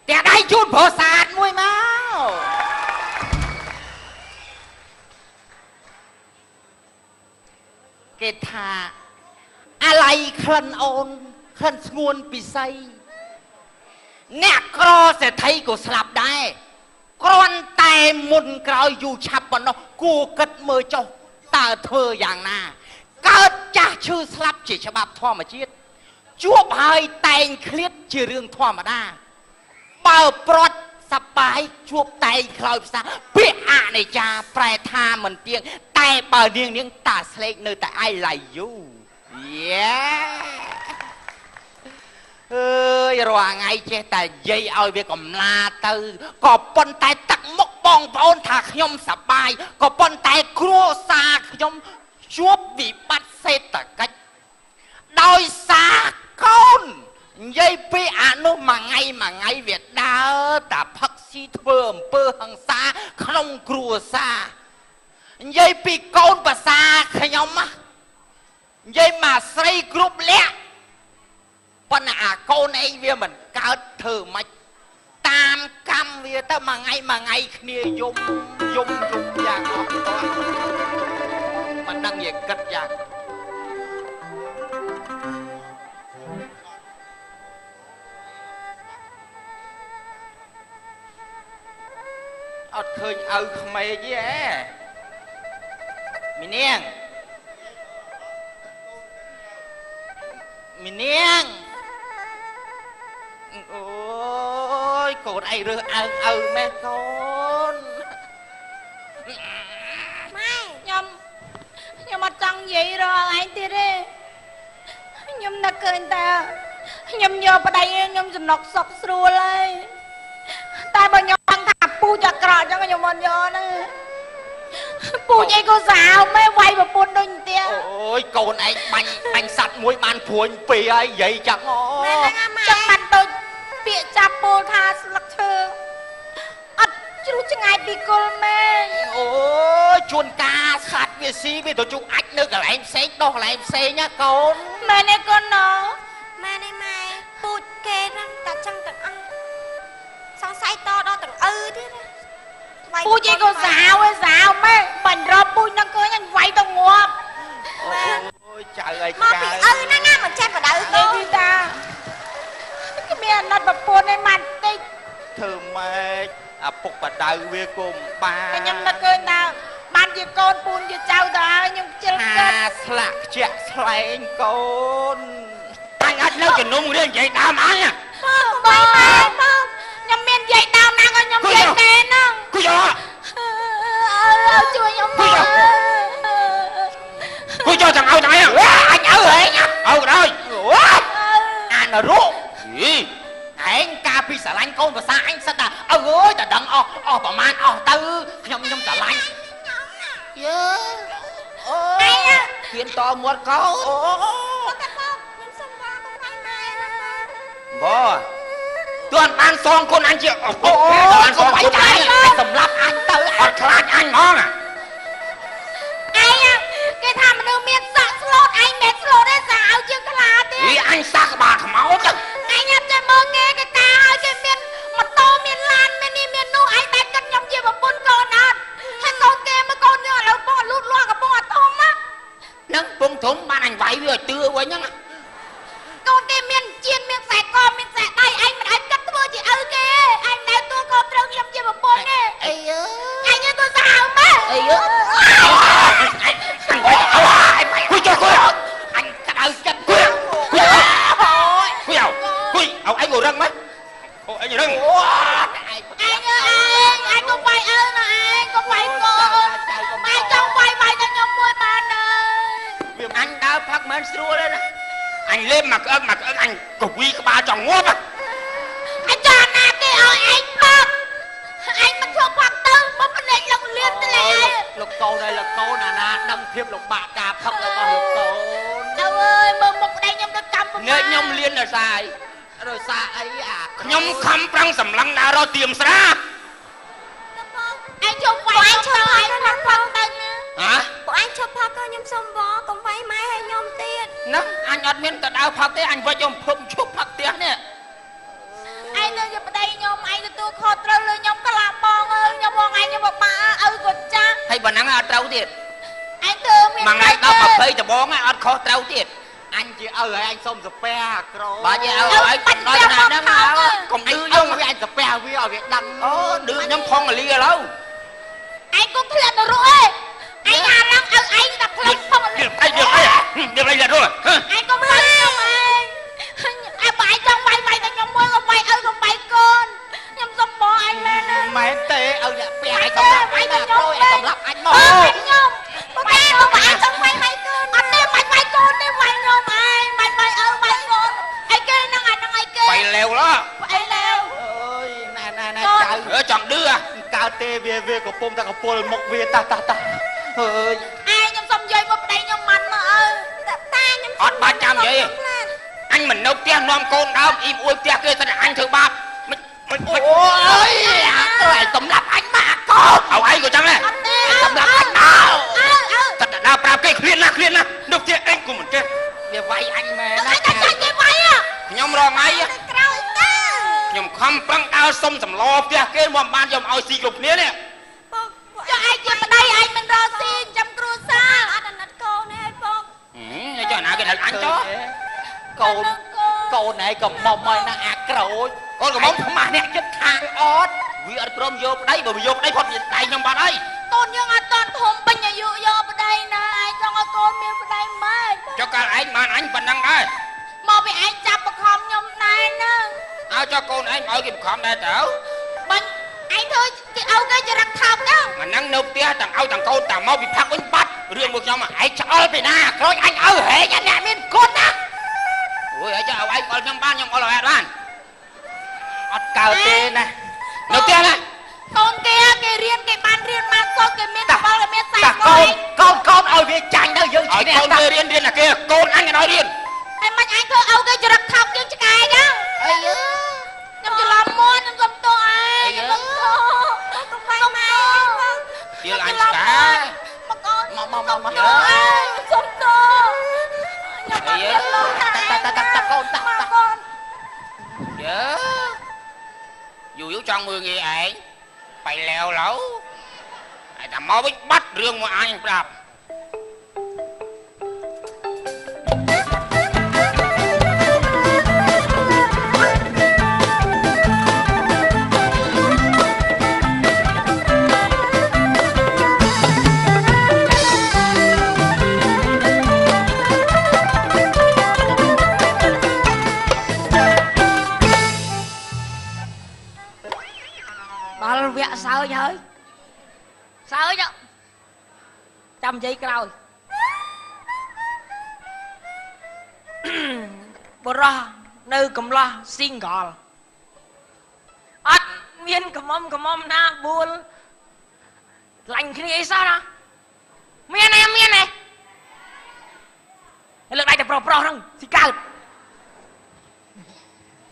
ផ្ទះដៃជូនប្រុសស្អាតមួយមកគេថាអាឡ័យក្លិនអូនក្លិនស្ងួនពិសីអ្នកក្រសេដ្ឋីក៏ស្លាប់ដែរគ្រាន់តែមុនក្រោយយូរឆាប់ប៉ុណ្ណោះគួរគិតមើលចុះតើធ្វើយ៉ាងណាកើតចាស់ឈឺស្លាប់ជាច្បាប់ធម្មជាតិជួបហើយតែងឃ្លាតជារឿងធម្មតា បើប្រត់សបាយជួបតែងខ្លោចផ្សាពាក្យអនិច្ចាប្រែថាមិនទៀងតែបើនាងនាងតាស្លេកនៅតែ I like you យ៉ាអើយរាល់ថ្ងៃចេះតែនិយាយឲ្យវាកំឡាទៅក៏ប៉ុន្តែទឹកមុខបងប្អូនថាខ្ញុំសបាយក៏ប៉ុន្តែគ្រួសារខ្ញុំជួបវិបត្តិសេដ្ឋកិច្ច ដោយសារកូននិយាយពីអានោះមួយថ្ងៃមួយថ្ងៃវាដើរតាផឹកស៊ីធ្វើអំពើហិង្សាក្នុងគ្រួសារនិយាយពីកូនប្រសាខ្ញុំណានិយាយមកស្រីគ្រប់លក្ខប៉ុន្តែអាកូនឯងវាមិនកើតធ្វើម៉េចតាមកម្មវាទៅមួយថ្ងៃមួយថ្ងៃគ្នាយំយំយំយ៉ាងអស់តោះមិនដឹងនិយាយគិតយ៉ាង អត់ឃើញឪក្មេកទេហ៎មីនាងមីនាងអូយកូនឯងរើសអើងឪម៉េះកូន ម៉ែខ្ញុំខ្ញុំអត់ចង់និយាយរកឯងទៀតទេខ្ញុំនឹកឃើញតាខ្ញុំយកប្តីខ្ញុំសំណុកសុកស្រួលហើយតែបើខ្ញុំដឹងថាពូជអាក្រក់អញ្ចឹងខ្ញុំមិនយកណាពូជអីក៏សាវម៉ែវាយប្រពន្ធដូចអន្ទា អូយកូនឯងបាញ់បាញ់សัตว์មួយបានព្រួញពីរហើយនិយាយចឹងអូ ម៉ែហ្នឹងអាម៉ែ ចឹងបានដូចពាក្យចាប់ពោលថាស្លឹកឈើអត់ជ្រុះឆ្ងាយពីគល់មែន អូយជួនកាលសัตว์វាស៊ីវាទៅជុកអាចនៅកន្លែងផ្សេងដោះកន្លែងផ្សេងណាកូន មែនទេកូនណ ម៉ែនេះម៉ែពូជគេហ្នឹងតែចឹងទាំងអស់សង្ស័យតដល់ទាំងឪទៀតណាថ្វាយ ពូជអីក៏សាវឯងសាវម៉ែបាញ់រកពូជនឹងឃើញអញវាយទៅងាប់ អូយចៅអើយ មក ចៅ ពីឪហ្នឹងណាមិនចេះបដៅកូ នេះ ន ពីតាគ្មានអាណិតប្រពន្ធឯម៉ាន់តិច ធ្វើម៉េចអាពុកបដៅវាគុំបាន តែខ្ញុំនឹកឃើញថាបានជាកូនពូនជាចៅទៅហើយខ្ញុំខ្ជិល ថា គិត ស្លាក់ខ្ជាក់ស្លែងកូន អញអត់នៅជំនុំរឿងនិយាយដើមអញ បងបងបងខ្ញុំមាននិយាយដើមណាក៏ខ្ញុំនិយាយតែហ្នឹង គូយក អើជួយខ្ញុំមក គូយកទាំងឲ្យទាំងអី អញឪហែង ឲ្យក៏ដោយ អូអានរុ អី ឯងកាលពីស្រឡាញ់កូនភាសាអញសិតតែឪអើយតែដឹងអស់អស់ប្រមាណអស់ទៅខ្ញុំខ្ញុំស្រឡាញ់យើអូ ឯង ហ៊ានតមាត់កូន អូ តែបងខ្ញុំសុំវ៉ាកុំវាយម៉ែណា បងទោះអត់បានសងគុណអញជាអូ អូ បានក ស ុំបា ងគុណ ច់ចាយ អញ អញសម្លាប់អញទៅ អត់ខ្លាចអញហ្មង ឯងគេថាមនុស្សមានសក់ស្លូតឯងមិនស្លូតទេសាឲ្យជាងខ្លាទៀត អីអញសាក់ក្បាលខ្មោច ឯងអត់ចេះមើលគេគេការឲ្យគេមានម៉ូតូមានឡានមាននេះមាននោះឯងតែគិតខ្ញុំជាប្រពន្ធកូនអត់ហើយកូនគេមកកូនយើងឥឡូវបងលូតលាស់កំពុងអត់ធំណា ហ្នឹងពងធំបានអញវាយវាឲ្យទឿវិញហ្នឹង កូនគេមានជៀនមានខ្សែកមានខ្សែដៃឯងមិនអាចគិតធ្វើជាឪគេឯងណែទួកូនត្រូវខ្ញុំជាប្រពន្ធទេ អីអើ ឯងទៅសាហាវមែន អីអើ អញវាយទៅគូចុះគូ អញក្តៅចិត្ត គូគូ អូយ គូគូឲ្យឯងក៏រឹងម៉េចអូឯងរឹង អូឯង ឯងអើយឯងកុំវាយឪណាឯងកុំវាយកូនម៉ែចង់វាយវាយតែខ្ញុំមួយបានហើយ វាអញដើរផឹកមិនស្រួលទេណាអញលេបមកក្អឹកមកក្អឹកអញកវីក្បាលចង់ងាប់ អញចាណាគេឲ្យឯងផឹកឯងមិនធ្វើផឹកទៅមកភ្នែកលងលៀនទៅលេឯង លោកកូនហើយលោកកូនអាណាដឹងភាពលំបាកការផឹករបស់លោកកូន ទៅអើយមើលមុខប្តីខ្ញុំទៅកម្មប្រមា នេះខ្ញុំលៀនដល់សាយ ដោយសារអីអា ខ្ញុំខំប្រឹងសម្លឹងដើររកទៀមស្រា ឯងជុំវាយខ្ញុំទៅឯងផឹកផឹកទៅណា ហ៎ ពួកឯងឈប់ផឹកខ្ញុំសុំវ៉កុំវាយម៉ែឲ្យខ្ញុំទៀត ហ្នឹងអញអត់មានទៅដើរផឹកទេអញវិចយកភពឈប់ផឹកផ្ទះនេះ ឯ ឯងនៅជាប្តីខ្ញុំឯងទទួលខុសត្រូវលើខ្ញុំក្លាបងអើយខ្ញុំបងឯងខ្ញុំបបាឪក៏ចាស់ ហើយបើហ្នឹងអត់ត្រូវទៀត ឯងធ្វើមាន មួយថ្ងៃដល់20ដបងអត់ខុសត្រូវទៀត អញជាឪហើយអញសុំសាពះអាក្រ បាទជាឪឲ្យដល់ថ្នាក់ហ្នឹងកុំឌឺ អញ ខ្ញុំ ឪវាអញសាពះវាឲ្យវាដឹង អូឌឺខ្ញុំផុងអាលីឥឡូវ ឯងគង់ធ្លាក់នរកឯងឯងអាឡងឪឯងតែផ្លុំផង ទៀតអីទៀតអីទៀតអីទៀតរស់ ឯងកុំវាយខ្ញុំឯងអើបើឯងចង់វាយវាយតែខ្ញុំមួយកុំវាយឪកុំវាយកូនខ្ញុំសុំបងឯងមែនណា មែនទេឪអ្នកពះឯងសម្រាប់ វាយ អញណា តែខ្ញុំ ក្រោយឯងសម្រាប់អញមក អើខ្ញុំបងឯងបងឯងចង់វាយវាយកូនអត់ទេបាច់វាយកូនទេវាយខ្ញុំឯងបាច់វាយឪវាយកូនអីគេហ្នឹងអាហ្នឹងអីគេ បៃលែវឡ អីលែវ អើយណែណែណែចៅ អើចង់ឌឺ កើតទេវាវាកំពុងតែកពុលមុខវាតាតាតាអើយ ឯងខ្ញុំសុំយាយមកប្តីខ្ញុំមិនមកឪ តាតាខ្ញុំ អត់បាច់ចាំនិយាយអញមិននៅផ្ទះនាំកូនដើមអ៊ីមអួយផ្ទះគេតែអញធ្វើបាបមិនមិន អូយអាក្រឯងសម្រាប់អញមកអាកូន ឲ្យឯងក៏ចឹងដែរ អត់ទេ សម្រាប់អញមក អើអើ តែដើរប្រាប់គេឃ្លានណាស់ឃ្លានណាស់នៅផ្ទះអញក៏មិនចេះ វាវាយអញមែន ឯ ណា ងតែចាញ់គេវាយ ខ្ញុំរងថ្ងៃ ទៅក្រោយទៅ ខ្ញុំខំប្រឹងដើរសុំសម្លផ្ទះគេមកបានយកឲ្យស៊ីគ្រប់គ្នានេះ បង ចុះឯងជាប្តីឯងមិនរកស៊ីចាំគ្រួសារ អត់អាណិតកូនទេបង ចុះណាគេដល់អញចុះ កូនកូនឯងក៏មុំហើយណាអាក្រូច កូនក៏មុំ ខ្មាស់អ្នកចិត្តខាងអត់ វាអត់ព្រមយកប្តីបើវាយកប្តីផុតដៃខ្ញុំបាត់ហើយ កូនយើងអត់តន់ធំពេញអាយុយកប្តីណាឯងចង់ឲ្យកូនមានប្តីម៉េច ចុះកាលឯងបានអញប៉ុណ្ណឹងដែរ មកពីឯងចាប់បខំខ្ញុំដែរណា ឲ្យចុះកូនឯងឲ្យគេបខំដែរតើ បាញ់ឯងធ្វើគេឲ្យគេចរិតថោកហ្នឹង មិនហ្នឹងនៅផ្ទះទាំងឲ្យទាំងកូនទាំងមកពីផឹកវិញបាត់រឿងមួយខ្ញុំ ឯងឆ្អល់ពីណាក្រូចអញឲ្យហែងអ្នកមានគុណណា អូយឲ្យចុះឲ្យឯងអល់ខ្ញុំបានខ្ញុំអល់ឲ្យអត់បាន អត់កើតទេណា នៅផ្ទះណា កូនគេគេរៀនគេបានរៀនបានសូត្រគេមានបលគេមានខ្សែ តាកូនកូនកូនឲ្យវាចាញ់ទៅយើង ឲ្ ឈ្នះតា យកូនគេរៀនរៀនតែគេកូនអញឲ្យរៀន ហើយមិនឯងធ្វើឲ្យគេចរិតថោកយើងឆ្កែចឹង អីយើ ខ្ញុំច្រឡំមាត់ខ្ញុំសុំទោសឯងខ្ញុំសុំទោស កុំវាយម៉ែបង ទៀលអញឆ្កែ មកកូន មកមកមកមក សុំទោសខ្ញុំអត់មានលុយ តាតាតាតាកូនតា មក តា កូន យើយូរយូរចង់មើលងាយឯងបៃលែវឡូវឯតែមកវិញបាត់រឿងមួយអញប្រាប់ ដល់វគ្គសើចហើយសើចចាំនិយាយក្រោយបរោះនៅកំឡោះ single អត់មានកំមុំកំមុំណាបួលឡាញ់គ្នាអីសោះណាមានទេមានទេហើយលើកដៃតែប្រុសប្រុសហ្នឹងស៊ីកើត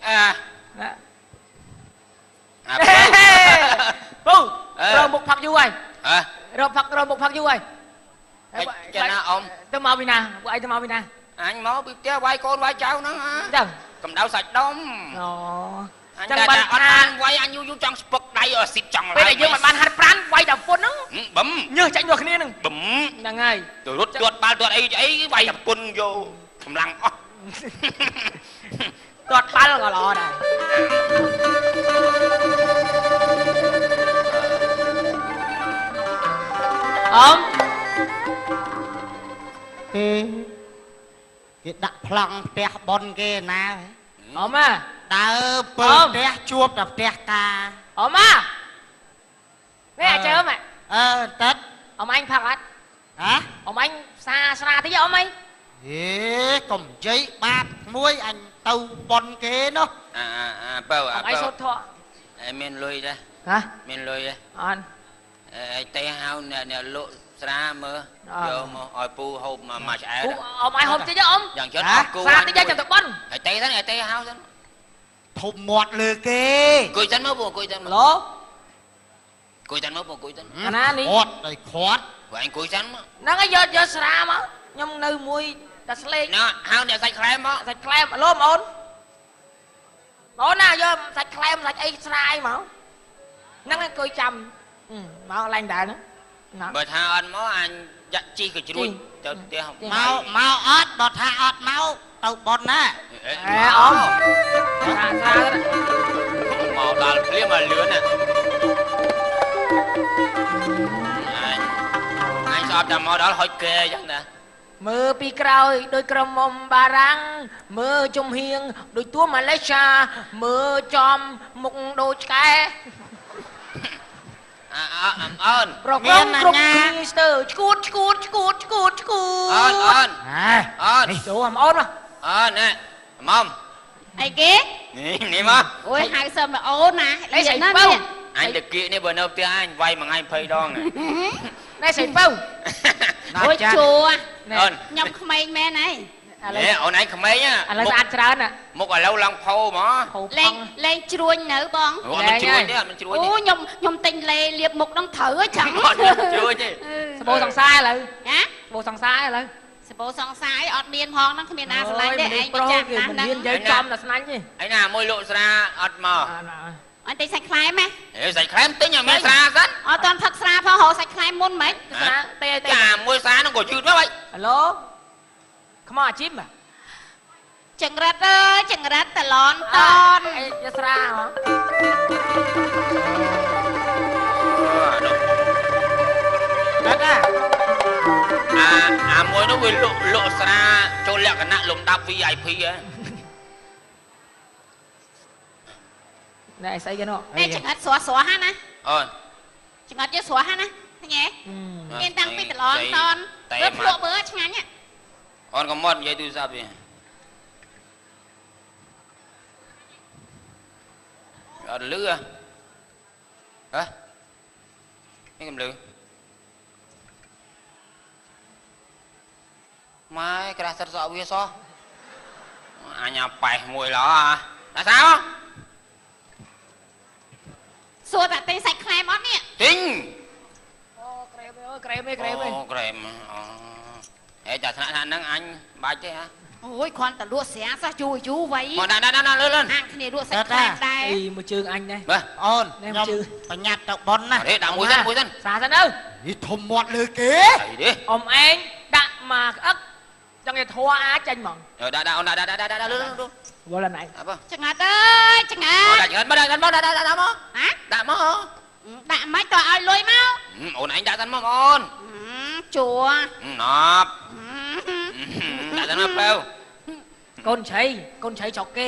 អា ណា អា ពូរកមុខផឹកយូរហើយ អើ រកផឹករកមុខផឹកយូរហើយ ចាណាអ៊ំ ទៅមកពីណាពួកឯងទៅមកពីណា អញមកពីផ្ទះវាយកូនវាយចៅហ្នឹងអា ចឹង កម្ដៅសាច់ដុំ អូ អញតែ ចឹងបាន អត់ ថា បានវាយអញយូរយូរចង់ស្ពឹកដៃឲ្យស៊ីបចង់ ពេលដែលយើងមិនបានហាត់ប្រានវាយតែពុនហ្នឹង បឹម ញើសចាញ់ដល់គ្នាហ្នឹង បឹម ហ្នឹងហើយ ទៅរត់ទាត់បាល់ទាត់អីអីវាយតែពុនយកកម្លាំងអស់ ទាត់បាល់ក៏ល្អដែរអម គេគេដាក់ប្លង់ផ្ទះប៉ុនគេណា អមអា ដើរពើផ្ទះជួបតែផ្ទះកា អមអានេះអាចើម អឺតិត អមអញផឹកអត់ ហ៎ អមអញផ្សារស្រាតិចអមអី ហេកុំនិយាយបាបមួយអញទៅប៉ុនគេនោះ អាអាបើ អ អាបើ មអញសូត្រធក់ អែមានលុយទេ ហ៎ មានលុយទេ អត់ អែទេហៅអ្នកអ្នកលក់ស្រាមើលយកមកឲ្យពូហូបមកឆ្អែត ពូអមអញហូបតិចអម យ៉ាងចិត្តអត់គូ ស្រាតិចចាំទៅបន់ អែទេសិនអែទេហៅសិន ធំមាត់លើគេ អង្គុយសិនមកពូអង្គុយសិនមក ឡូ អង្គុយសិនមកពូអង្គុយសិន អាណានេះ ខាត់ឲ្យខាត់ ព្រោះអញអង្គុយសិនមក ហ្នឹងហើយយកយកស្រាមកខ្ញុំនៅមួយតែស្លេក ណ៎ហៅអ្នកសាច់ខ្លែមមក សាច់ក្លែមឡូបងអូន អូនណាយកសាច់ក្លែមសាច់អីស្រាយមកហ្នឹងអង្គុយចាំមកឡើងដែរហ្នឹងណា បើថាអត់មកអញយ៉ាក់ជីក៏ជ្រួញទៅផ្ទះ មកមកអត់បើថាអត់មកទៅប៉ុនណា អេអ៊ំស្រាស្រា មកដល់ភ្លាមឲ្យលឿនណាអញអញស្អប់តែមកដល់ហុចគេអញ្ចឹងណា មើលពីក្រោយដោយក្រមុំបារាំងមើលជំហៀងដោយទួម៉ាឡេស៊ីមើលចំមុខដូចឆ្កែ អើអើន ប្រកងគ្រប់គ្នាស្ទើឈួតឈួតឈួតឈួតឈួត អើនអើន ហ៎ អើន នេះចូលអមអូនមក អើនណែមុំ អីគេ នេះនេះមក អូយហៅសើមកអូនណា នេះស្រីពៅ អញតគៀកនេះបើនៅផ្ទះអញវាយមួយថ្ងៃ20ដង នេះស្រីពៅ អូយជួ អូន ខ្ញុំក្មេងមែនហើយ ឥឡូវ នេះអូនឯងក្មេង ឥឡូវស្អាតច្រើនណា មុខឥឡូវឡើងផោហ្មង ផោ លេងលេងជ្រួញនៅបង អត់មិនជ្រួញទេអត់មិនជ្រួញ អូ ទេ ខ្ញុំខ្ញុំទិញលេលាបមុខហ្នឹងត្រូវហ៎ចឹង អត់មិនជ្រួញទេស បោសង្សារឥឡូវ ណា សបោសង្សារឥឡូវ សបោសង្សារអត់មានផងហ្នឹងគ្មានណាស្រឡាញ់ទេឯង ប្រុស ចាស់ គេ ណាស់ហ្នឹង មិនមាននិយាយចំតែស្នាញ់ទេ ឯណាមួយលក់ស្រាអត់មក អញទិញសាច់ខ្លែមហ៎ អេសាច់ខ្លែមទិញឲ្យមានស្រាសិន អត់តាន់ផឹកស្រាផងរកសាច់ខ្លែមមុនហ្មង ស្រាទេទេ ចាមួយស្រាហ្នឹងក៏យឺតមកហី ហៅឡូខ្មោះអាជីម ចង្រិតអើយចង្រិតតឡនតន អីយកស្រាហ៎ ដល់ណា អាអាមួយនោះវាលក់លក់ស្រាចូលលក្ខណៈលំដាប់ VIP ហ៎ ណែស្អីគេនោះ នេះចង្រិតស្រស់ស្រស់ហ្នឹងណា អូន ចង្រិតយកស្រស់ហ្នឹងណាឃើញទេមានតាំងពីតឡនតនវាភ្លក់មើលឆ្ងាញ់ អូនកុំមកនិយាយទូរស័ព្ទទេអត់លឺហ៎នេះកំលឺម៉ែក្រាស់សិតសក់វាសោះអញអាប៉េះមួយឡោអាដាក់សោ សួរតែទិញសាច់ខ្លែមអត់នេះ ទិញ អូក្រែមអើយក្រែមអើយក្រែមអើយ អូក្រែមអូហេចាថ្នាក់ហ្នឹងអញបាច់ទេហ៎ អូយគ្រាន់តែលក់ស្រាសោះយូរយូរវៃ មកដាក់ដាក់ដាក់លឿនលឿន អាងគ្នាលក់សាច់ខ្លែមដែរ អីមួយជើងអញដែរ បាទ អូនខ្ញុំប្រញាប់ទៅប៉ុនណា អរេដាក់មួយសិនមួយសិន ស្រាសិនទៅ នេះធំមាត់លើគេ អីទេ អ៊ំឯងដាក់មកក្អឹកចង់ឲ្យធွာអាចចេញហ្មង ដាក់ដាក់អូនដាក់ដាក់ដាក់ដាក់លឿនលឿន វល់ណៃ អើបង ចង្រិតអើយចង្រិត ដាក់ចង្រិតមកដាក់មកដាក់ដាក់មក ហ៎ ដាក់មក ដាក់មិនតឲ្យលុយមក អូនឯងដាក់សិនមកអូន ជួ ណប់ដាក់សិនមកពៅ កូនឆៃកូនឆៃចុកគេ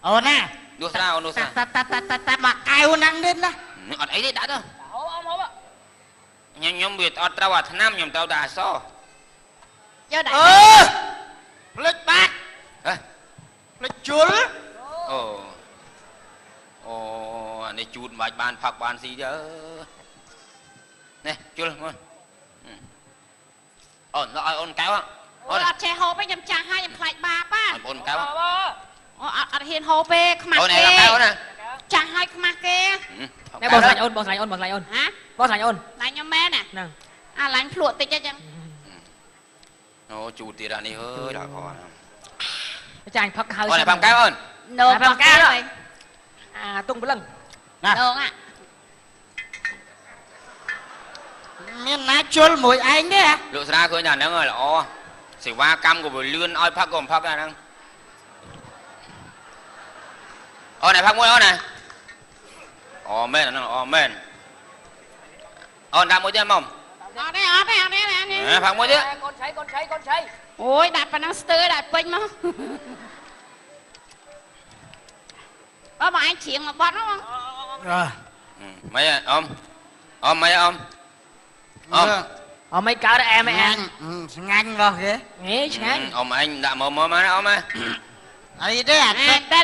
អូនណា លួស្រាអូនលួស្រា តាតាតាតាតាមកកែវហ្នឹងនេះណា អត់អីទេដាក់ទៅ ហូបអ៊ំហូប ខ្ញុំខ្ញុំវាអត់ត្រូវអាថ្នាំខ្ញុំត្រូវតែអស យកដាក់ អឺភ្លេចបាត់ ហ៎ ភ្លេចជុល អូអូអានេះជូតមិនបាច់បានផឹកបានស៊ីទេនេះជុលមកអូនឲ្យអូនកែវ អូអត់ចេះហូបទេខ្ញុំចាស់ហើយខ្ញុំខ្លាចបាប ឲ្យអូនកែវ អូអត់អត់ហ៊ានហូបទេខ្មាស់ អូន គេ ឯងកែវណា ចាស់ហើយខ្មាស់គេ ណែបងស្លាញ់អូនបងស្លាញ់អូនបងស្លាញ់អូន ហ៎ បងស្លាញ់អូន ឡាញខ្ញុំមែនណា ហ្នឹង អាឡាញភ្លក់តិចចឹង អូជូតទៀតអានេះអើយដល់ខ ចាញ់ផឹកហើយ អូនឯងកែវអូន នោ អាតុងព្រលឹង ណា នោង មានណាជុលមួយឯងទេហ៎ លោកស្រាឃើញថាហ្នឹងល្អសេវាកម្មក៏វាលឿនឲ្យផឹកក៏មិនផឹកដែរហ្នឹងអូនឯងផឹកមួយអូនណាអូមែនអាហ្នឹងល្អមែនអូនដាក់មួយទៀតមក អត់ទេអត់ទេអត់ទេនេះ ផឹកមួយទៀត កូនឆៃកូនឆៃកូនឆៃ អូយដាក់ប៉ុណ្ណឹងស្ទើដាក់ពេញមកអូមកឯងច្រៀងមកបត់មក អឺ មិនអ៊ំអ៊ំមិនអ៊ំអ៊ំ អមមិនកើតអែមអែម ស្ងាញ់របស់គេ ហេឆ្ងាញ់ អ៊ំអញដាក់មកមកណាអ៊ំណា អីទេអា អញតែ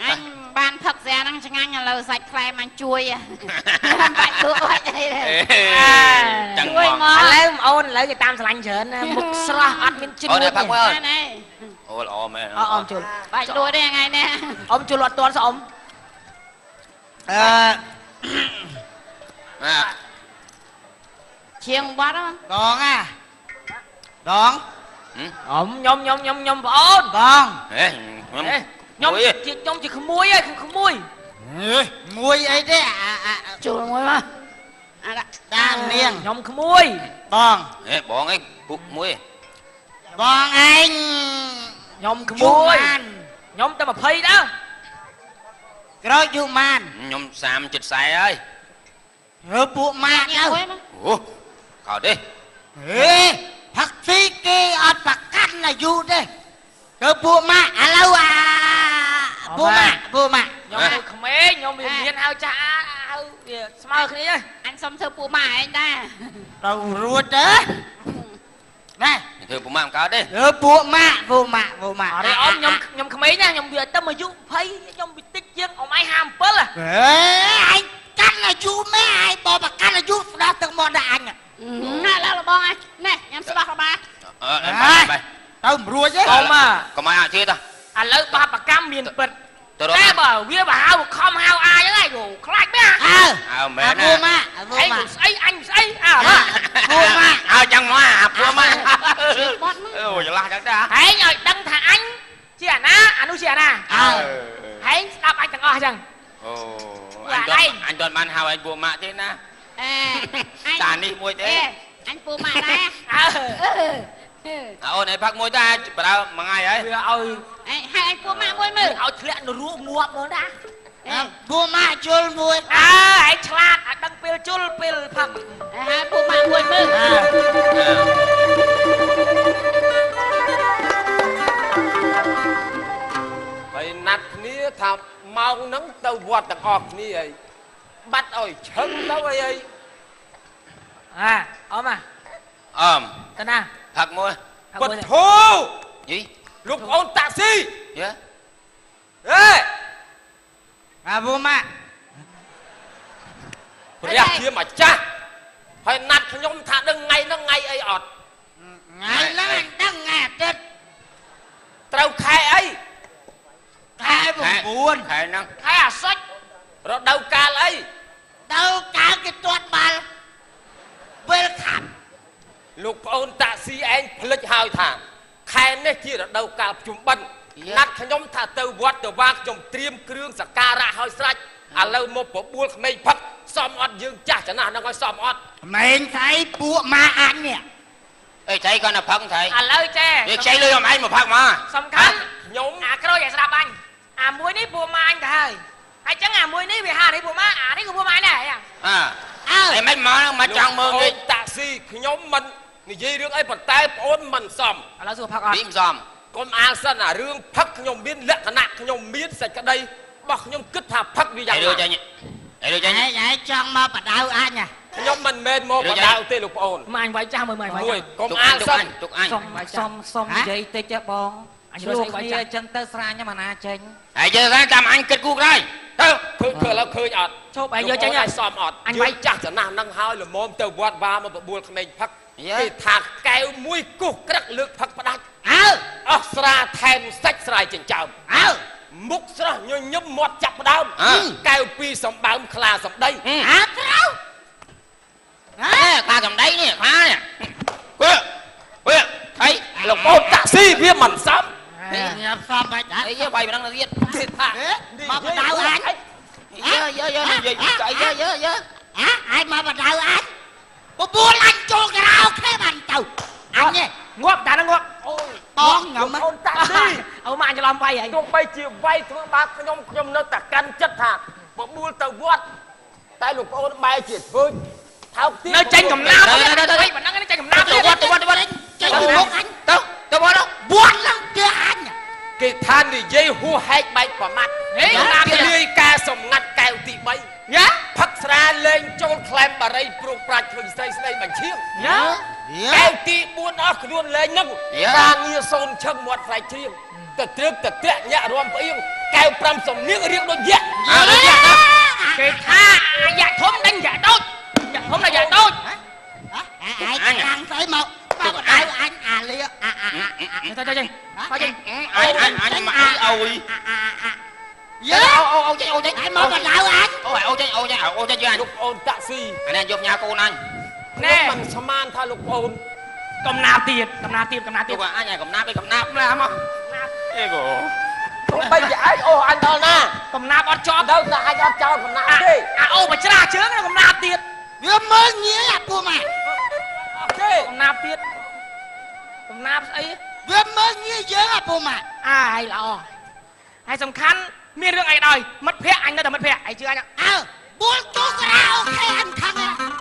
អញបានផឹកស្រាហ្នឹងឆ្ងាញ់ឥឡូវសាច់ខ្លែមអញជួយបាច់លក់បាច់អីទេ ចឹង ជួយមក ឥឡូវអូនឥឡូវគេតាមស្រឡាញ់ច្រើនណាមុខស្រស់អត់មានជ្រួ អូ ញ នផឹកមួយអូន ណែ អូល្អមែន អអ៊ំជុល បាច់លក់ទេថ្ងៃនេះ អ៊ំជុលអត់ទាន់សអ៊ំ អឺ អា ជាងបត់ហ្នឹង ដងអាដង អ៊ំញ៉ុំញ៉ុំញ៉ុំញ៉ុំប្អូន ដង ហេខ្ញុំ ខ្ញុំជាខ្ញុំជាក្មួយឯងក្មួយ មួយអីទេអាអា ជួលមួយមកអាដាក់ តានាង ខ្ញុំក្មួយ បង ហេបងឯងពុកមួយ បងឯង ខ្ញុំក្មួយខ្ញុំតែ20ដែរ ក្រោយយូម៉ាន ខ្ញុំ30ជិត40ហើយ រើពួកម៉ាក់ទៅ មួយមក អូខោទេ ហេផឹកស៊ីគេអត់ប្រកាន់អាយុទេទៅពួកម៉ាក់ឥឡូវអាពួកម៉ាក់ពួកម៉ាក់ ខ្ញុំនៅក្មេងខ្ញុំវាមានហៅចាស់ហៅវាស្មើគ្នា អញសុំធ្វើពួកម៉ាឯងដែរ ទៅរួចទៅណែ ធ្វើពុកម៉ាក់មិនកើតទេ រើពួកម៉ាក់ពួកម៉ាក់ពួកម៉ាក់ អរេអ៊ំខ្ញុំខ្ញុំក្មេងណាខ្ញុំវាតែអាយុ20ខ្ញុំវាតិចជាងអ៊ំឯង57 ហេឯងកាន់អាយុម៉ែឯងបប្រកាន់អាយុស្ដោះទឹកមាត់ដាក់អញ ណាឡើយបងឯងណែញ៉ាំស្ដោះរបស់ អឺបាយបាយ ទៅមិនរួចទេ អ៊ំ កុំឲ្យអាទៀត ឥឡូវបាបកម្មមានពិត ទៅរក តែបើវាបើហៅខំហៅអាចឹងឯងខ្លាចមែន អើ អើមែន ពួកម៉ាក់ពួក ឯង ម៉ាក់ ស្អីអញស្អីអើ ពួកម៉ាក់ អើចឹងមកអាពួកម៉ាក់ បត់មក អូច្រឡះចឹងតា ឯងឲ្យដឹងថាអញជាអាណាអានោះជាអាណា អើ ឯងស្ដាប់អញទាំងអស់ចឹង អូអញអញបានហៅឯងពួកម៉ាក់ទេណា អេអញ តានេះមួយទេ អញពួកម៉ាដែរ អើ អឺ អូនឯងផឹកមួយតាបើមួយថ្ងៃហើយ វាឲ្យ អញហៅអញពួកម៉ាមួយមើល ឲ្យធ្លាក់នរកងាប់ហ្មងណា ពួកម៉ាក់ជុលមួយ អើឯងឆ្លាតឲ្យដឹងពេលជុលពេលផឹក ហៅពួកម៉ាមួយមើល អើ ហើយណាត់គ្នាថាម៉ោងហ្នឹងទៅវត្តទាំងអស់គ្នាអីបាត់ឲ្យឈឹងទៅអីអី អាអ៊ំអា អម តាណា ផឹកមួយ បធូ យី លោកប្អូនតាក់ស៊ី យេ ហេ អាពួកម៉ាក់ ព្រះជាម្ចាស់ហើយណាត់ខ្ញុំថាដឹងថ្ងៃហ្នឹងថ្ងៃអីអត់ ថ្ងៃហ្នឹងអញដឹងថ្ងៃអាទិត្យ ត្រូវខែអី ខែ9 ខែហ្នឹង ខែអាសុច រដូវកាលអី ទៅកើគេទាត់បាល់ពេលខាប់ លោកប្អូនតាក់ស៊ីឯងភ្លេចហើយថាខែនេះជារដូវកាលភ្ជុំបិណ្ឌណាត់ខ្ញុំថាទៅវត្តទៅវាខ្ញុំត្រៀមគ្រឿងសក្ការៈហើយស្រេចឥឡូវមកបបួលក្មេងផឹកសមអត់យើងចាស់ចំណាស់ហ្នឹងឲ្យសមអត់ ក្មេងស្អីពួកម៉ាក់អញនេះ អេថៃគាត់នៅផឹកថៃ ឥឡូវចេះ វាខ្ចីលុយអមឯងមកផឹកមក សំខាន់ ខ្ញុំ អាក្រូចឲ្យស្ដាប់អញអាមួយនេះពួកម៉ាអញទៅហើយហើយចឹងអាមួយនេះវាហានេះពួកម៉ាអានេះក៏ពួកម៉ាអញដែរ អើ អើ អីមិនមកមកចង់មើលគេ តាក់ស៊ីខ្ញុំមិននិយាយរឿងអីប៉ុន្តែប្អូនមិនសម ឥឡូវសួរផឹកអត់ ពីមិនសម កុំអាលសិនអារឿងផឹកខ្ញុំមានលក្ខណៈខ្ញុំមានសេចក្តីរបស់ខ្ញុំគិតថាផឹកវាយ៉ាងណា អីរួចចាញ់អីរួចចាញ់ ឯងឯងចង់មកបដៅអញហ៎ ខ្ញុំមិនមែនមកបដៅទេលោកប្អូន ម៉ាអញវាយចាស់មើលម៉ាអញវាយ មួយកុំអាលសិន ទុកអញ សុំសុំសុំនិយាយតិចទេបង អញ ឆ្លោះគ្នា រកស្អីវាយចាស់ អញ្ចឹងទៅស្រាញ៉ាំអាណាចេញ ហើយយើងថាតាមអញគិតគូក្រោយទៅ ឃើញឃើញឥឡូវឃើញអត់ ឈប់ឯងយកចេញ ឲ្យសមអត់ អញវាយ យើងចាស់ចំណាស់ហ្នឹងហើយល្មមទៅវត្តវាមកបបួលក្មេងផឹកគេថាកែវមួយគោះក្រឹកលើកផឹកផ្ដាច់ អើ អស់ស្រាថែមសាច់ស្រាយចិញ្ចើម អើ មុខស្រស់ញញឹមមាត់ចាប់ផ្ដើមកែវពីរសម្បើមខ្លាសម្ដី អើត្រូវ អេខ្លាសំដីនេះខ្លានេះវ៉េវ៉េអី លោកប្អូនតាក់ស៊ីវាមិនសម ញ៉ាំសំបាច់ អីវាយប៉ុណ្ណឹងទៅទៀត គេថា មកបដៅអញ យើយើយើនិយាយអីយើយើយើ ហ៎ឯងមកបដៅអញបបួលអញចូលការ៉ាអូខេបានទៅអញនេះ ងាប់តាហ្នឹងងាប់ បងខ្ញុំ លោកប្អូនតាក់ស៊ី អូម៉ាអញច្រឡំវាយហើយ ទោះបីជាវាយធ្វើបាបខ្ញុំខ្ញុំនៅតែកាន់ចិត្តថាបបួលទៅវត្តតែលោកប្អូនបែរជាធ្វើថោកទាប នៅចេញកំណាប់ទៅប៉ុណ្ណឹងចេញកំណាប់ ទៅវត្តទៅវត្តទៅវត្ត ចេញពីមុខអញ ទៅទៅវត្ត វត្តឡើងផ្ទះអញ គេថានិយាយហួហែកបែកប្រមាត់ ហេកំណាប់ លាយកែសម្ងាត់កែវទី3 យ៉ា ផឹកស្រាលេងចូលក្លែមបារីព្រួកប្រាជ្ញឃើញស្រីស្ដីបញ្ឈៀង យ៉ា កែវទី4អស់ខ្លួនលេងហ្នឹងការងារសូនឈឹងមាត់ស្រែកច្រៀងទៅត្រឹកទៅតាក់ញាក់រំផ្អៀងកែវ5សំនៀងរៀងដូចយៈ អើដូចយ៉ា គេថាអាយ៉ាធំដេញយ៉ាតូចយ៉ាធំដល់យ៉ាតូច ឯងខាងស្អីមកមកបដៅអញអាលាអាអាអា ទៅទៅចេញទៅចេញ អញអញអញមកអើយ អាយើ អូអូអូចេញអូចេញ ឯងមកបដៅអញ អូអូចេញអូចេញអូចេញយើងអញ លោកប្អូនតាក់ស៊ី អានេះយកញ៉ាកូនអញ ណែ មិនស្មានថាលោកប្អូន កំណាប់ទៀតកំណាប់ទៀតកំណាប់ទៀត ទុកអញឲ្យកំណាប់ឯកំណាប់ឡាមកអេកូ ទោះបីជាឯងអូសអញដល់ណា កំណាប់អត់ជាប់ នៅតែអញអត់ចោលកំណាប់ទេ អាអូបច្រាស់ជើងកំណាប់ទៀត វាមើលងាយអាពួកម៉ាក់ អត់ទេ កំណាប់ទៀតកំណាប់ស្អី វាមើលងាយយើងអាពួកម៉ាក់ អាយល្អហើយសំខាន់មានរឿងអីដោយមិត្តភ័ក្ដិអញនៅតែមិត្តភ័ក្ដិឯងជឿអញ អើបួលទូការ៉ាអូខេអញខឹងហ៎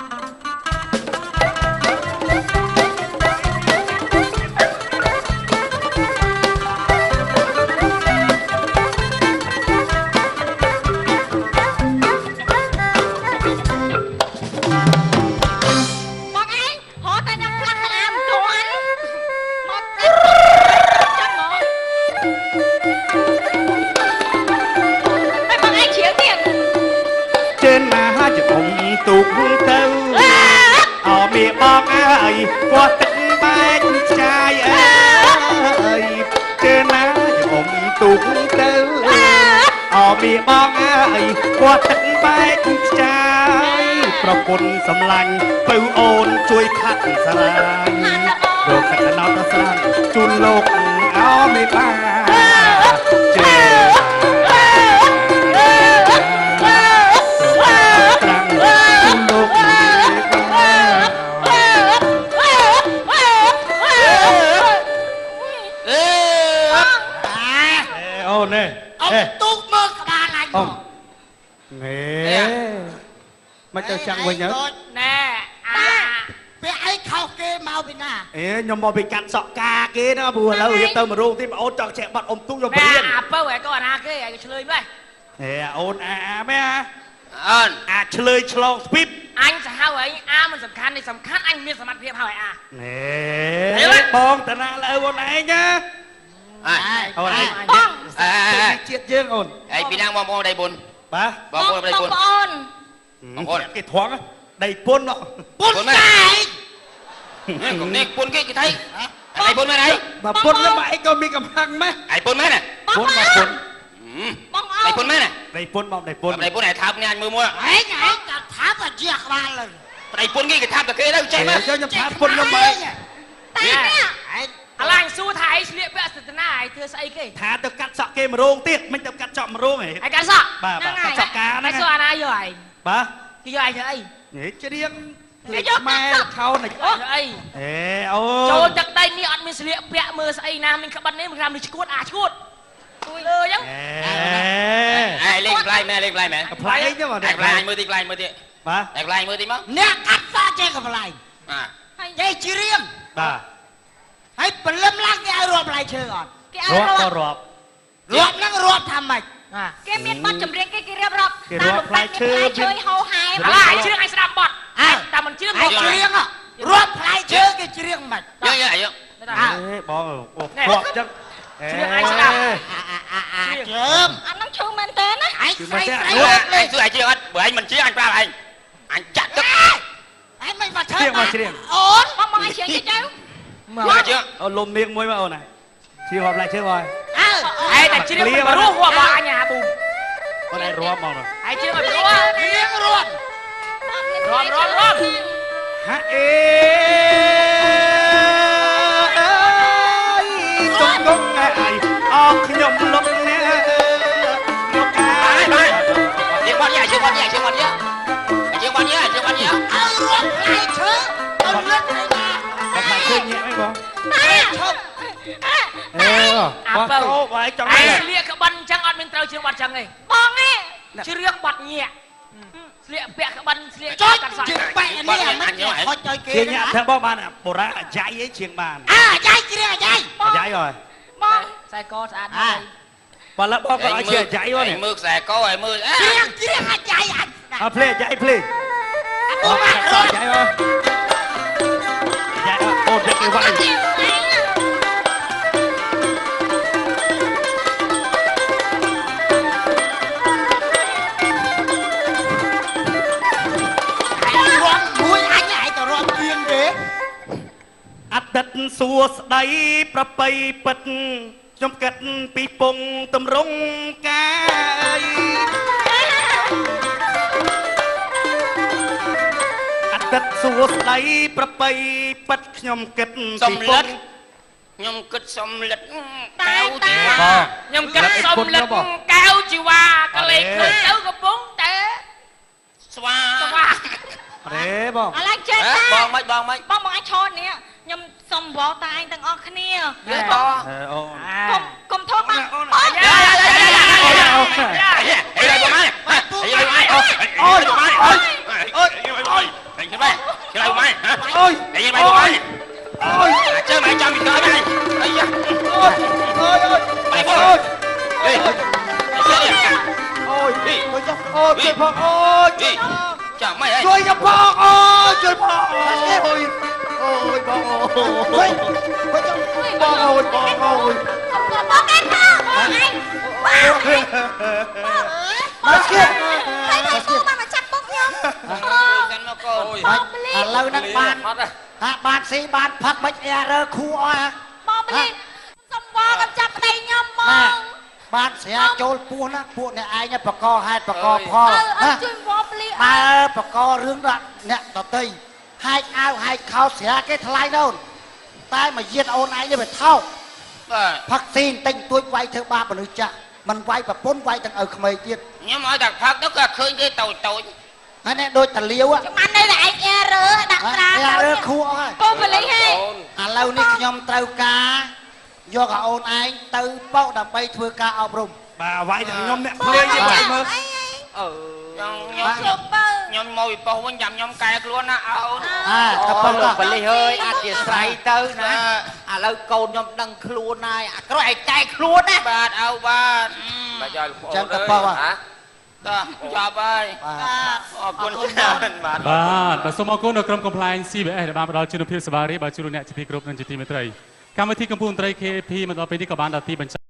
បងឯងរត់តែខ្ញុំផ្លាស់ក្តាមទាន់មកចាំហ្មងតែបងឯងជ្រៀងទៀត ជើនណាជាអ៊ំទូកទៅអោមីបងអើយគាត់ទឹកបែកឆ្កាយអើយជើនណាជាអ៊ំទូកទៅអោមីបងអើយគាត់ទឹកបែកឆ្កាយប្រពន្ធសំឡាញ់ពៅអូនជួយខាត់សារាយរកទឹកណោតស្រានជូនលោកអោមីបាជើន ត្រាំងជូនលោកមេបា អេ អា អេអូននេះ អុំ អេ ទូកមើលក្បាលអញ អ៊ំនេះមកទៅចាំងវិញទៅ ណែអា ពាក់អីខោគេមកពីណា អេខ្ញុំមកពីកាត់សក់កាគេណាព្រោះឥឡូវរៀបទៅមករោងទីបងអូនចង់ចេះបាត់អ៊ំទូកខ្ញុំ ណែ រៀន អាពៅឯងក៏អាណាគេឯងក៏ឆ្លើយម៉េះ អេអូនអាអាមែអា អូន អាឆ្លើយឆ្លងស្ពីប អញសាហាវឯងអាមិនសំខាន់ទេសំខាន់អញមានសមត្ថភាពហើយអា នេះបងតាណាលើអូនឯងណា អើ អូនឯង បង អេ ជាតិយើងអូន អីពីណាបងប្អូនដៃបុន បាទ បងប្អូនដៃបុន បងប្អូន បងប្អូន គេថងដីពុន ពុនកាយ កុំនេះពុនគេគេថៃដៃពុនមែនអី បើពុនហ្នឹងបើឯងក៏មានកំហឹងម៉េះ ដៃពុនមែន ពុនមកពុន បងអូ ដៃពុនមែន ដីពុនមកដីពុន ដៃពុនឯថើបនេះអញមើលមួយ ឯងឯងក៏ថាបជាក្បាលលើ ដៃពុនគេគេថាបតែគេទៅចេះមើល ខ្ញុំថាពុនខ្ញុំបើ តែនេះ ឯង ឥឡូវអញសួរថាឯងស្លៀកពាក់សិទ្ធនាឯងធ្វើស្អីគេ ថាទៅកាត់សក់គេមរោងទៀតមិនទៅកាត់សក់មរោងហី ឯងកាត់សក់ បាទបាទកាត់សក់កាហ្នឹង ឯងសួរអាណាយកឯង បាទ គេយកឯងធ្វើអី នេះច្រៀងភ្លេចខ្មែរខោនេះ ធ្វើអី អេអូ ចូលទឹកដីនេះអត់មានស្លៀកពាក់មើលស្អីណាមានក្បិននេះមិនតាមនេះឈួតអាឈួតលើអញ្ចឹង អេ អេលេងផ្លាយមែនលេងផ្លាយមែន ផ្លាយហ្នឹងបង តែផ្លាយអញមើលទីផ្លាយមើលទី បាទ តែផ្លាយមើលទីមក អ្នកកាត់សក់ចេះកំឡៃ អា ចេះច្រៀង បាទ ហើយព្រលឹមឡើងគេឲ្យរាប់ផ្លែឈើអត់ គេឲ្យ រាប់ រាប់ ក៏រាប់ រាប់ហ្នឹងរាប់ថាម៉េច អា គេមានបទចម្រៀងគេគេរៀបរាប់ គេរាប់ផ្លែឈើ ផ្លែឈើហោហែ ឥឡូវឯងច្រៀងឯងស្ដាប់បទ អើ តែមិនច្រៀង ឯងច្រៀងរាប់ផ្លែឈើគេច្រៀងម៉េច យើងយើងយើង អេបងអូរាប់ចឹង ច្រៀងឯងស្ដាប់ អាអាអាអាជើម អាហ្នឹងឈឺមែនតើណា ឯងស្រីស្រី អញសួរឯងជាអត់បើឯងមិនជាអញប្រាប់ឯងអញចាក់ទឹក ឯងមិនមកធ្វើអូន បងបងឲ្យច្រៀងតិចទៅ មកជា អូលំនាងមួយមកអូនណាច្រៀងរាប់ផ្លែឈើមក អើ ឯងតែច្រៀងមិនរស់ហួបអញអាប៊ូ អូនឯងរាប់មក ឯងច្រៀងឲ្យរស់ ច្រៀងរាប់ រំរំរំ ហាអេកុំកុំអើយអោខ្ញុំលុកអ្នកលោកអា បាយបាយយើងបាត់យ៉ាយើងបាត់យ៉ាយើងបាត់យ៉ាយើងបាត់យ៉ាយើងបាត់យ៉ា ឲ្យរាប់ផ្លែឈើឲ្យលឹកទៅណា បងខ្លាចឃើញញាក់អីបង តា ឈប់ អេបងអូបងចង់ ឯងស្លៀកក្បិនអញ្ចឹងអត់មានត្រូវច្រៀងបទអញ្ចឹងទេ បងឯង ច្រៀងបទញាក់ស្លៀកពាក់ក្បិនស្លៀក ចុច កាត់សក់ ជាបែកនេះអាមិនខុចឲ្យគេ ជាញាក់ធ្វើបងបានបុរាអាយ៉ៃអីជាងបាន អាយ៉ៃច្រៀងអាយ៉ៃ អាយ៉ៃហើយ បង ខ្សែកស្អាតណាស់ បើលើបងក៏ឲ្យជាអាយ៉ៃហ៎នេះ មើលខ្សែកឲ្យមើល ច្រៀងច្រៀងអាយ៉ៃអញស្ដាប់ អើភ្លេអាយ៉ៃភ្លេ អាពូម៉ាក់រត់ អាយ៉ៃហ៎យ៉ាអូនយកគេវាយ រាប់មួយអញឯងទៅរាប់ជាងគេ អតីតសួស្ដីប្រពៃពិតខ្ញុំគិតពីពងតម្រងកាយអតីតសួស្ដីប្រពៃពិតខ្ញុំគិត សំ ពីពង លិតខ្ញុំគិតសំលិត តា តា បង ខ្ញុំគិតសុំលិតកែវជីវ៉ាក៏លេខឃើញទៅកំពុងតែ ស្វា ស្វា អរេបង ឥឡូវចេះតា បងមិនបងមិន បងបងអាចឈរនេះខ្ញុំសុំវល់តាឯងទាំងអស់គ្នា យើត អូ កុំកុំធ្វើបាបបង យ៉ាយ៉ាយ៉ាយ៉ាអីបងម៉ែអីបងម៉ែអូយបងម៉ែអូយអូយអូយអីបងម៉ែបងម៉ែ អូយ អីបងម៉ែ អូយ ជើម៉ែចាំពីក្រោយម៉ែអីយ៉ា អូយអូយ បាយបង អូយ អេ អូយអូយអូយជួយផងអូយ ចាំម៉ែអី ជួយខ្ញុំផងអូយជួយផងអូយអូយបងអូយបងអូយបងអូយ បងគេថាបងឯងបង មកស្គៀប ហើយហើយបងបានមកចាប់ពុកខ្ញុំ សិនមកកូន បងប្លី ឥឡូវហ្នឹងបាន អត់ទេ ហាបានស៊ីបានផឹកមិនអែរើខួអស់ បងប្លីសុំវល់កំចាប់ប្តីខ្ញុំហ្ម ណា ង បានស្រាចូលពោះណាពួកអ្នកឯងបកហេតុបកផល អើអើ ណា ជួយវល់ប្លី បើបករឿងដល់អ្នកដតីហែកអាវហែកខោស្រាគេថ្លៃដល់អូនតែមកយាតអូនឯងនេះវាថោក បាទ ផឹកស៊ីបន្តិចបន្តួចវាយធ្វើបាបមនុស្សចាស់មិនវាយប្រពន្ធវាយទាំងឪក្មេងទៀត ខ្ញុំឲ្យតែផឹកទៅក៏ឃើញគេតូចតូច ហើយនេះដូចតាលាវ ចាំបាននៅតែឯងអែរើដាក់ត្រា អែរើខួអស់ហើយ ពូប្លីហេ ឥឡូវនេះខ្ញុំត្រូវការយកឲ្យអូនឯងទៅប៉ោកដើម្បីធ្វើការអប់រំ បាទវាយទាំងខ្ញុំអ្នកភ្លេងវាយមើល អីអី ខ្ញុំខ្ញុំ ជប់បើ ខ្ញុំមកពីប៉ុស្តិ៍វិញចាំខ្ញុំកែខ្លួនណាអូន អាទៅប៉ោក លោកបលិសអើយអធិស្ឋានទៅណាឥឡូវកូនខ្ញុំដឹងខ្លួនហើយអាក្រក់ឯងកែខ្លួនណា បាទអៅបាទ បាទយកលោក ចឹងទៅប៉ោកហ่ะ តោះចប់ហើយ បាទ អរគុណច្រើនបាទ បាទបាទសូមអរគុណដល់ក្រុមកំ pl ែង CBS ដែលបានផ្ដល់ជំនភាពសវ៉ារីបាទជួបអ្នកជាទីគោរពនិងជាទីមេត្រីកម្មវិធីកំពូលមន្ត្រី KP មកដល់ពេលនេះក៏បានដល់ទីបញ្ចប់។